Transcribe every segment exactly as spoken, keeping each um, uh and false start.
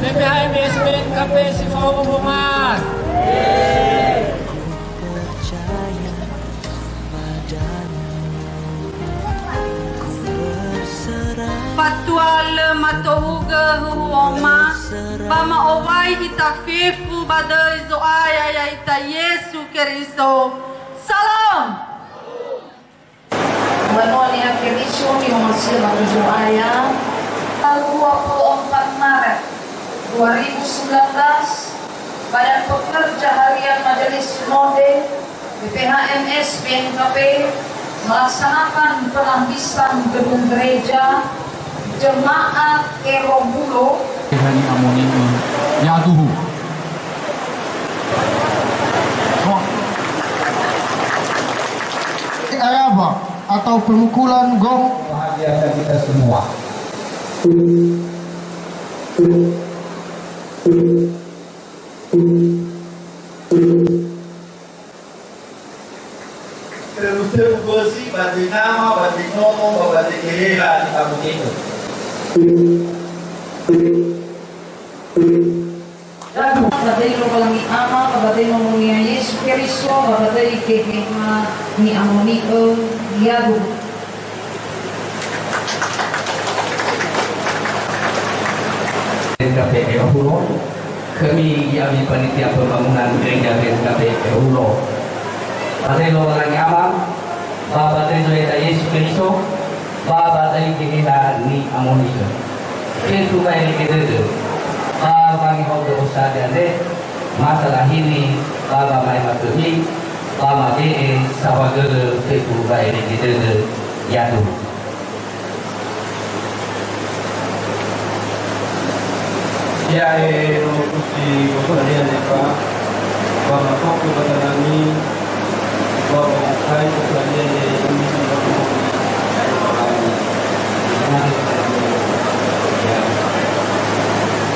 B P H M S B N K P si fao rombongan. Fatua lö matohugö huhuoma, ba ma'owai ita fefu ba döi Zo'aya ya'ita Yesu Keriso. Salom! Banua Niha Keriso ni'omasi'ö ba Zo'aya, tanggal dua puluh empat Maret dua ribu sembilan belas, Badan Pekerja Harian Majelis Sinode B P H M S B N K P melaksanakan pelapisan gedung gereja Jemaat Ero Bulo. Hani amoni'ö yaduhu. Oh. Araba atau pemukulan gong. Bahagia kita semua. Tölu-tölu bözi ba döi nama, ba döi nono, ba, ba döi geheha ni'amoni'ö. Ba döi Lowalangi Ama, ba, ba döi Nomo-Nia Yesu Keriso, ba, ba döi geheha ni'amoni'ö, yaduhu. B N K P Ero Hulo, khömi ya'ami panitia pembangunan gereja B N K P Ero Hulo. Ba döi Lowalangi Ama, ba, ba döi Zo'aya Yesu Keriso, ba, ba döi geheha ni'amoni'ö. Fefu wa'erege dödö, ba wangehaogö osali andre, masa lahili, ba wama'ema khömi, ba mabe'e saohagölö fefu wa'erege dödö, yaduhu. Ya'e nono kusi gofalia nefa, ba makoku batanami, ba makai gofalia ne ini.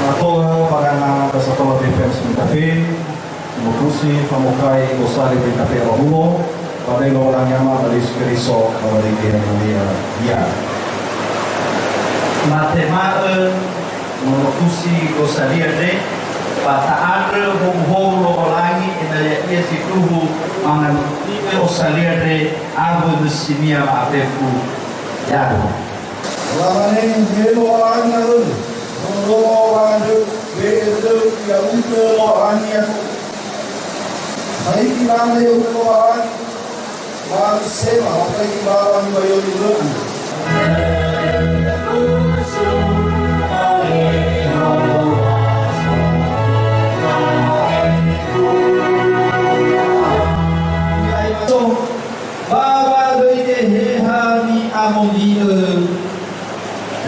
Matoa pagana dasatoa B P M sembilan P. Mokusi famokai gosali B N K P Ero Hulo, ba döi Lowalangi Ama, ba döi Yesu Keriso, ba döi geheha ni'amoni'ö. Ya. Matema'ö monokusi gosali andre, ba ta'andrö howuhowu Lowalangi ena'ö ya'ia sindruhu manganuti'ö osali andre awö nösinia ma'afefu. Yaduhu. Lamane, "He Lowalangi na'ögu, no Lowalangi andrö, be'e dödöu, ya'ugö Lowalangi aku." Haiti lamane ya'ugö Lowalangi, ba misema, hafaigi bawa nibayoli andrö. Ba, ba döi geheha ni'amoni'ö,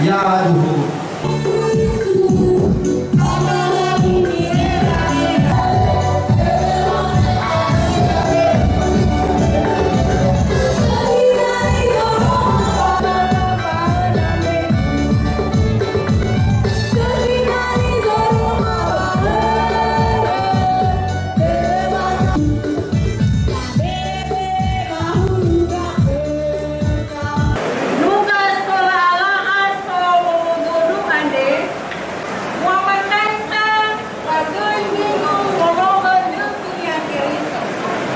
yaduhu. Nunga sola ala'a so wowudunu andre, mu'amakanta ba göi minggu wolo'ö nökhi Niha Keriso.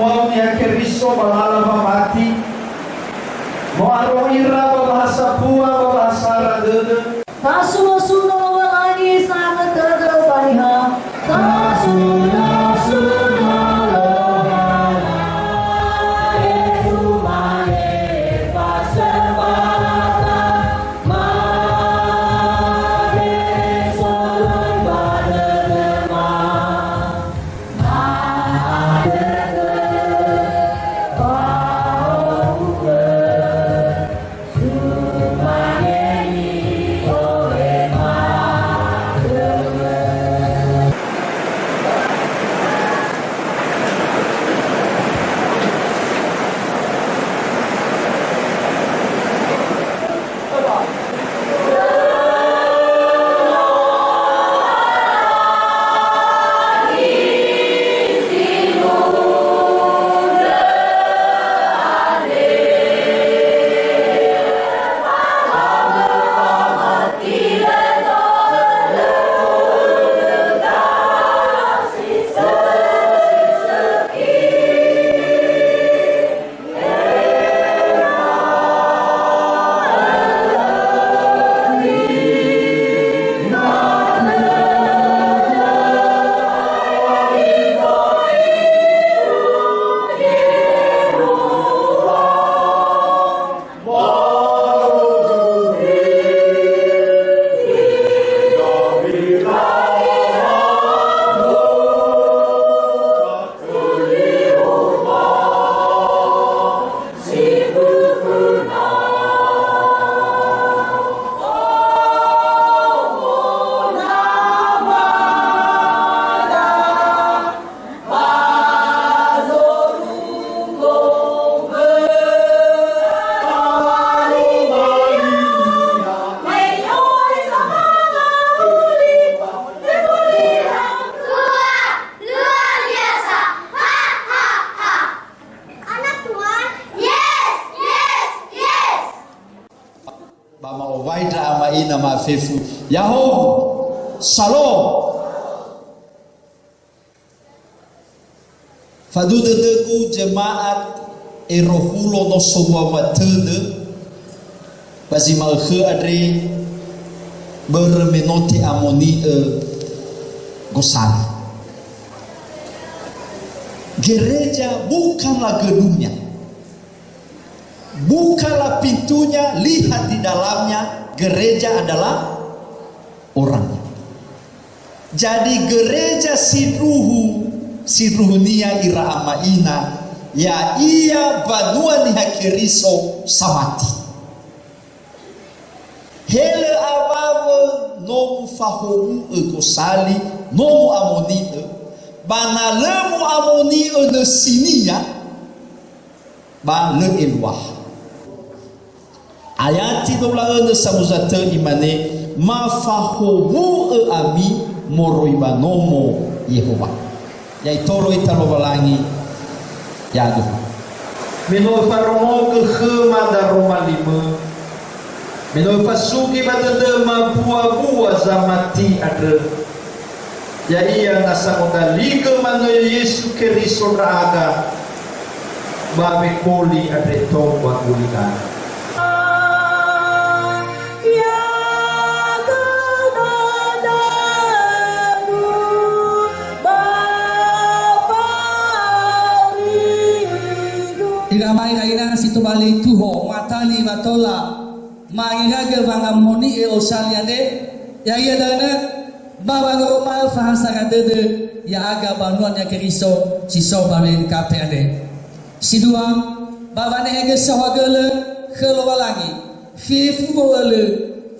Wa'auri Niha Keriso ba lala wamati, mo'aro ira ba bahasa bua, ba bahasa sara dödö. Tasuno-suno Lowalangi sanötödö ba niha. Tasuno-suno Lowalangi, umahe fasömbalata, mane soloi ba dödöma. Ma'atötö fa'ohugö. Ba ma'owai ndra ama ina ma'afefu, Ya'ahowu! Salom! Faduhu dödögu jemaat ero hulo no sowuawa tödö ba zi ma'ökhö andre, börö me no te'amoni'ö gosali. Gereja bukanlah gedungnya, bukanlah pintunya, lihat di dalamnya, gereja adalah orangnya. Jadi gereja sindruhu, sindruhunia ira ama ina, ya'ia banua Niha Keriso samati. Helö awawö no mufahowu'ö gosali, no mu'amoni'ö, ba na lö mu'amoni'ö nösinia, ba lö eluaha. Ayati dua wulu a önö samuza tö imane, "Ma fahowu'ö ami moroi ba nomo Yehowa." Ya'itolo ita Lowalangi, ya'aduhu. Me no öfaromogö khöma daroma limö, me no öfasugi ba dödöma mbua-mbua zamati andrö, ya'ia nasa modaligö manö Yesu Keriso ndra'aga ba wekoli andre tou ba gulidanö. Ira ama ira ina si tobali tuho, matali ba tola, mangeragö wangamoni'ö osali andre, ya'ia da'ö, ba wangoroma'ö fahasara dödö ya'aga banua Niha Keriso si so ba W N K P andre. Si dua, ba wanehegö saohagölö khö Lowalangi, fefu wo'ölö,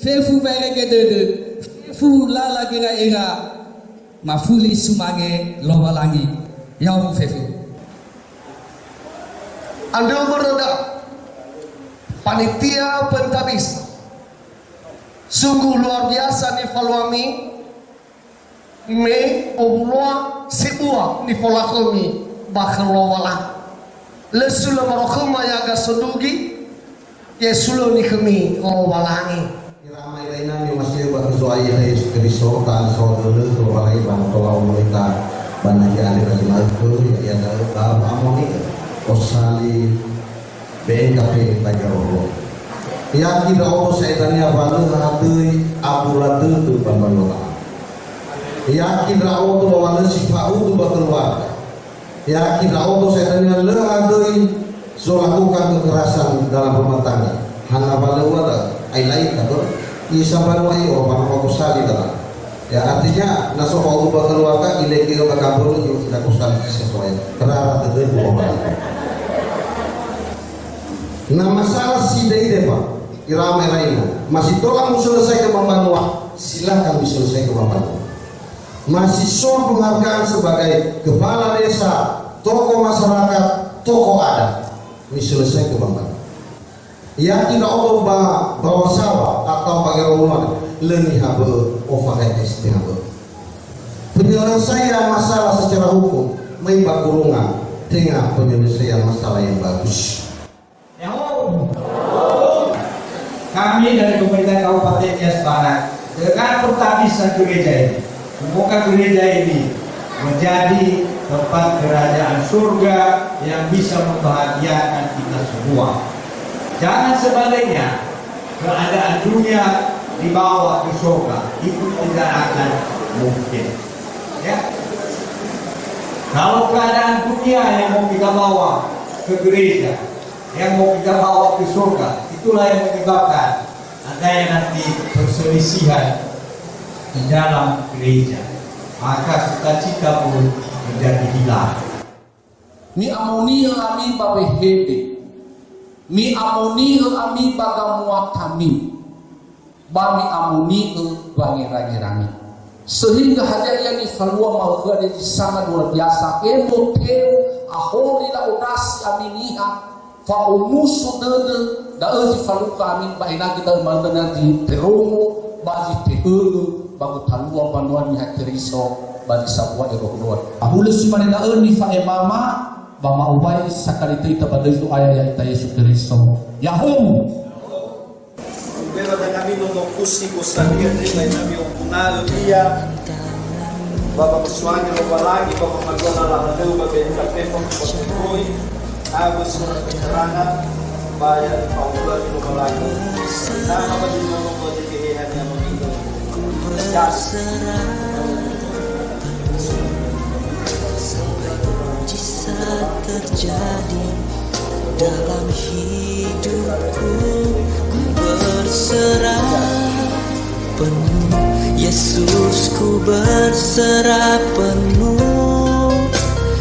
fefu wa'erege dödö, fefu lala gera'era, mafuli sumange Lowalangi. Ya'ahowu fefu. Andrö wöröda, panitia pentabis. Sungguh luar biasa nifaluami, me owuloa sebua nifolakhömi ba khö Lowalangi. Lö sulö marokhöma ya'aga sondugi, ya'e sulöni khömi Lowalangi. Ira ama ira ina ni'omasi'ö ba khö Zo'aya Yesu Keriso, ta'aso dölö Lowalangi ba no tola ono ita ba nahia andre ba zi ma'ökhö, ya'ia da'ö ba wa'amoni'ö osali B N K P Tiger Road. Yaki ndra'odo sa'ae dania wa lö hadöi abula dödö ba mbanua. Yaki ndra'odo wa lö si fa'udu ba keluarga. Yaki ndra'odo sa'ae dania lö hadöi zolakukan kekerasan dalam rumah tangga. Hana wa lö uwada, ai lain ka, bro? Isa banua i o, banua gosali dalam. Ya, artinya, na so fa'udu ba keluarga, ilege ba gambolo, ila gosali sesuai. Rara dödö, bro. Na masalah si ide-ide, Pak, ira ama ira ina. Masih tola muselesaikan ba mbanua, silakan diselesaikan ba mbanua. Masih so penghargaan sebagai kepala desa, tokoh masyarakat, tokoh adat. Diselesaikan ba mbanua. Yaki ndra'odo ba bawa sawa atau ba gero uluan, lö niha bö'ö, ofahae S T H bö'ö. Penyelesaian masalah secara hukum, möi ba kurungan, tenga penyelesaian masalah yang bagus. Ya'ahowu. Kami dari pemerintah Kabupaten Nias Barat dengan pertabisan gereja ini, semoga gereja ini menjadi tempat kerajaan surga yang bisa membahagiakan kita semua. Jangan sebaliknya, keadaan dunia dibawa ke surga, itu tidak akan mungkin. Ya. Kalau keadaan dunia yang mau kita bawa ke gereja, yang mau kita bawa ke surga, itulah yang menyebabkan adanya nanti perselisihan di dalam gereja. Maka sukacita pun menjadi hilang. Mi'amoni'ö ami ba wehede. Mi'amoni'ö ami ba gamuatami. Ba mi'amoni'ö wangera-ngerami. Sehingga hadia ia nifalua ma'ökhö andre zi sangat luar biasa, emoteu, ahori la'ondrasi ami niha, fa'omuso dödö, da'ö zi falukha ami, ba ena'ö da'ö manö zi terongo, ba zi tehögö, ba gotalua mbanua Niha Keriso, ba zi sambua ero huloa. Hulö si mane da'ö nifa'emama, ba ma'owai sakali tö ita ba döi Zo'aya ya'ita Yesu Keriso. Ya'ahowu! Ube Pada kami nono kusi gosalia terima kami ogunal dia. Bapa pesuangi Lowalangi, Bapa Magona Lahaleu, Bapa N K P Fakupatekoi, agus surat keterangan, bayar paula di Lowalangi. Nama bagi nono bagi kehehan yang meminta. Das. Mujizat terjadi dalam hidupku, ku berserah penuh. Yesus, ku berserah penuh,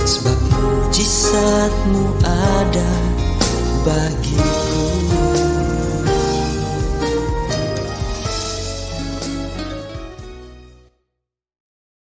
sebab mujizatmu ada bagi